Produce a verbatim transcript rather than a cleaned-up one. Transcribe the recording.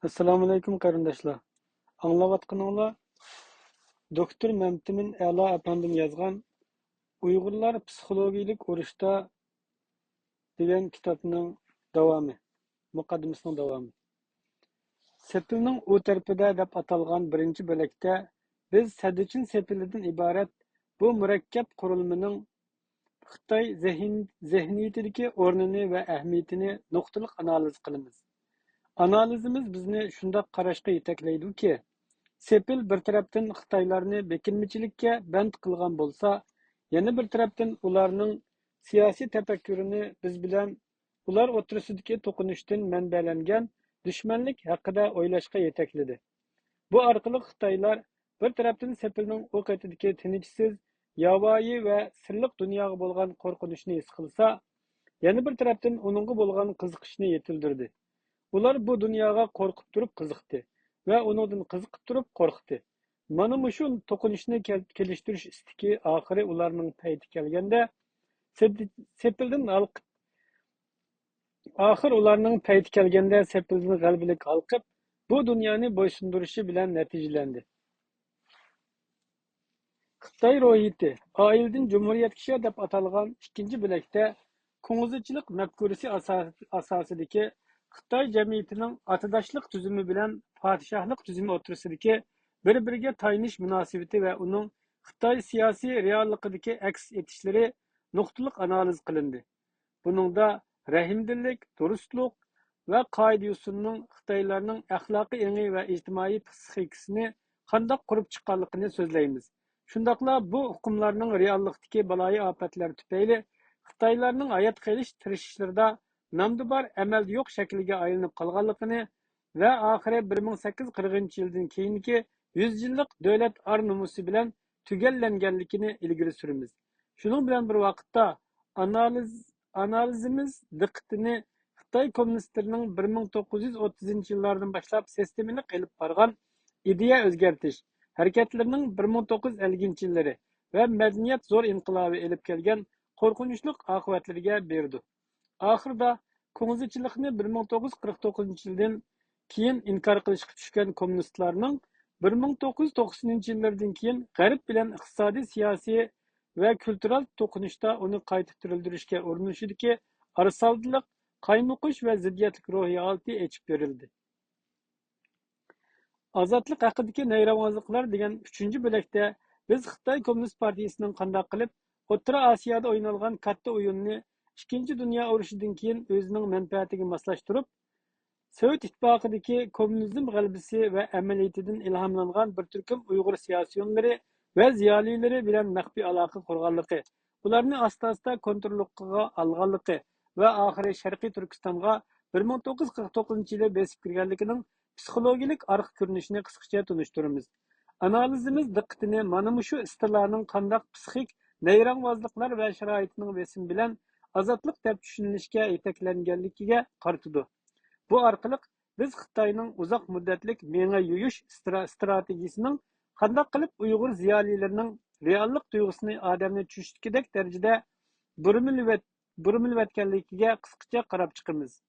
ئەسسالامۇئەلەيكۇم قېرىنداشلار. ئاڭلاۋاتقىنىڭلار دوكتور مەمتىمىن ئەلا ئەپەندىم يازغان ئۇيغۇرلار پسىخولوگىيىلىك ئۇرۇشتا دېگەن كىتابنىڭ داۋامى، مۇقەددىمىسىنىڭ داۋامى. سېپىلنىڭ ئۇ تەرىپىدە دەپ ئاتالغان بىرىنچى بۆلەكتە بىز سەددىچىن سېپىلىدىن ئىبارەت بۇ مۇرەككەپ قۇرۇلمىنىڭ خىتاي زېھىن-، زېھنىيىتىدىكى ئورنىنى ۋە ئەھمىيىتىنى نۇقتىلىق ئانالىز قىلىمىز. ئانالىزىمىز بىزنى شۇنداق قاراشقا يېتەكلەيدۇكى، سېپىل بىر تەرەپتىن خىتايلارنى بېكىنمىچىلىككە بەند قىلغان بولسا، يەنە بىر تەرەپتىن ئۇلارنىڭ سىياسىي تەپەككۇرىنى بىز بىلەن ئۇلار ئوتتۇرىسىدىكى توقۇنۇشتىن مەنبەلەنگەن دۈشمەنلىك ھەققىدە ئويلاشقا يېتەكلىدى. بۇ ئارقىلىق خىتايلار بىر تەرەپتىن سېپىلنىڭ ئۇ قېتىدىكى تىنچسىز، ياۋايى ۋە سىرلىق دۇنياغا بولغان قورقۇنچنى ھېس قىلسا، يەنە بىر تەرەپتىن ئۇنىڭغا بولغان قىزىقىشنى يېتىلدۈردى. ئۇلار بۇ دۇنياغا قورقۇپ تۇرۇپ قىزىقتى ۋە ئۇنىڭدىن قىزىقىپ تۇرۇپ قورقتى. مانا مۇشۇ توقۇنۇشنى كەل-، كېلىشتۈرۈش ئىستىكى ئاخىرى ئۇلارنىڭ پەيتى كەلگەندە سېد-، سېپىلدىن ھالقىپ، ئاخىر ئۇلارنىڭ پەيتى كەلگەندە سېپىلدىن غەلىبىلىك ھالقىپ، بۇ دۇنيانى بويسۇندۇرۇشى بىلەن نەتىجىلەندى. خىتاي روھىيىتى، ئائىلىدىن جۇمھۇرىيەتكىچە دەپ ئاتالغان ئىككىنچى بۆلەكتە كۇڭزىچىلىق مەپكۇرىسى ئاسا-، ئاساسىدىكى خىتاي جەمئىيىتىنىڭ ئاتىداشلىق تۈزۈمى بىلەن پادىشاھلىق تۈزۈمى ئوتتۇرىسىدىكى بىر-بىرىگە تايىنىش مۇناسىۋىتى ۋە ئۇنىڭ خىتاي سىياسىي رېئاللىقىدىكى ئەكس ئېتىشلىرى نۇقتىلىق ئانالىز قىلىندى. بۇنىڭدا رەھىمدىللىك، دۇرۇسلۇق ۋە قائىدە-يوسۇننىڭ خىتايلارنىڭ ئەخلاقىي ئېڭى ۋە ئىجتىمائىي پسىخىكىسىنى قانداق قۇرۇپ چىققانلىقىنى سۆزلەيمىز. شۇنداقلا بۇ ئۇقۇملارنىڭ رېئاللىقتىكى بالايىئاپەتلەر تۈپەيلى خىتايلارنىڭ ھايات قېلىش تىرىشىشلىرىدا نامدا بار، ئەمەلدە يوق شەكىلگە ئايلىنىپ قالغانلىقىنى ۋە ئاخىرى بىر مىڭ سەككىز يۈز قىرىقىنچى يىلدىن كېيىنكى يۈز يىللىق دۆلەت ئار نومۇسى بىلەن تۈگەللەنگەنلىكىنى ئىلگىرى سۈرىمىز. شۇنىڭ بىلەن بىر ۋاقىتتا، ئانالىز، ئانالىزىمىز دىققىتىنى خىتاي كوممۇنىستلىرىنىڭ بىر مىڭ توققۇز يۈز ئوتتۇزىنچى يىللاردىن باشلاپ سىستېمىلىق ئېلىپ بارغان ئىدىيە ئۆزگەرتىش ھەرىكەتلىرىنىڭ بىر مىڭ توققۇز يۈز ئەللىكىنچى يىللىرى ۋە مەدەنىيەت زور ئىنقىلابى ئېلىپ كەلگەن قورقۇنچلۇق ئاقىۋەتلىرىگە بېرىدۇ. ئاخىرىدا، كۇڭزىچىلىقنى بىر مىڭ توققۇز يۈز قىرىق توققۇزىنچى يىلدىن كېيىن ئىنكار قىلىشقا چۈشكەن كوممۇنىستلارنىڭ بىر مىڭ توققۇز يۈز توقسىنىنچى يىللىرىدىن كېيىن غەرب بىلەن ئىقتىسادىي، سىياسىي ۋە كۈلتۈرەل توقۇنۇشتا ئۇنى قايتا تىرىلدۈرۈشكە ئۇرۇنۇشىدىكى ئارىسالدىلىق، قايمۇقۇش ۋە زىددىيەتلىك روھىي ھالىتى ئېچىپ بېرىلدى. ئازادلىق ھەققىدىكى نەيرەڭۋازلىقلار دېگەن ئۈچىنچى بۆلەكتە بىز خىتاي كوممۇنىست پارتىيىسىنىڭ قانداق قىلىپ ئوتتۇرا ئاسىيادا ئوينالغان كاتتا ئويۇننى ئىككىنچى دۇنيا ئۇرۇشىدىن كېيىن ئۆزىنىڭ مەنپەئەتىگە ماسلاشتۇرۇپ، سوۋېت ئىتتىپاقىدىكى كوممۇنىزم غەلىبىسى ۋە ئەمەلىيىتىدىن ئىلھاملانغان بىر تۈركۈم ئۇيغۇر سىياسىيونلىرى ۋە زىيالىيلىرى بىلەن مەخپىي ئالاقە قۇرغانلىقى، ئۇلارنى ئاستا-ئاستا كونتروللۇقىغا ئالغانلىقى ۋە ئاخىرى شەرقىي تۈركىستانغا بىر مىڭ توققۇز يۈز قىرىق توققۇزىنچى يىلى بېسىپ كىرگەنلىكىنىڭ پسىخولوگىيىلىك ئارقا كۆرۈنۈشىنى قىسقىچە تونۇشتۇرىمىز. ئانالىزىمىز دىققىتىنى مانا مۇشۇ ئىستىلانىڭ قانداق پسىخىك نەيرەڭۋازلىقلار ۋە شارائىتىنىڭ بېسىمى بىلەن ئازادلىق دەپ چۈشىنىلىشكە يېتەكلەنگەنلىكىگە قارىتىدۇ. بۇ ئارقىلىق بىز خىتاينىڭ ئۇزاق مۇددەتلىك مېڭە يۇيۇش ئىسترا-، ئىستراتېگىيىسىنىڭ قانداق قىلىپ ئۇيغۇر زىيالىيلىرىنىڭ رېئاللىق تۇيغۇسىنى ئادەمنى چۆچۈتكۈدەك دەرىجىدە بۇرمىلىۋەت-، بۇرمىلىۋەتكەنلىكىگە قىسقىچە قاراپ چىقىمىز.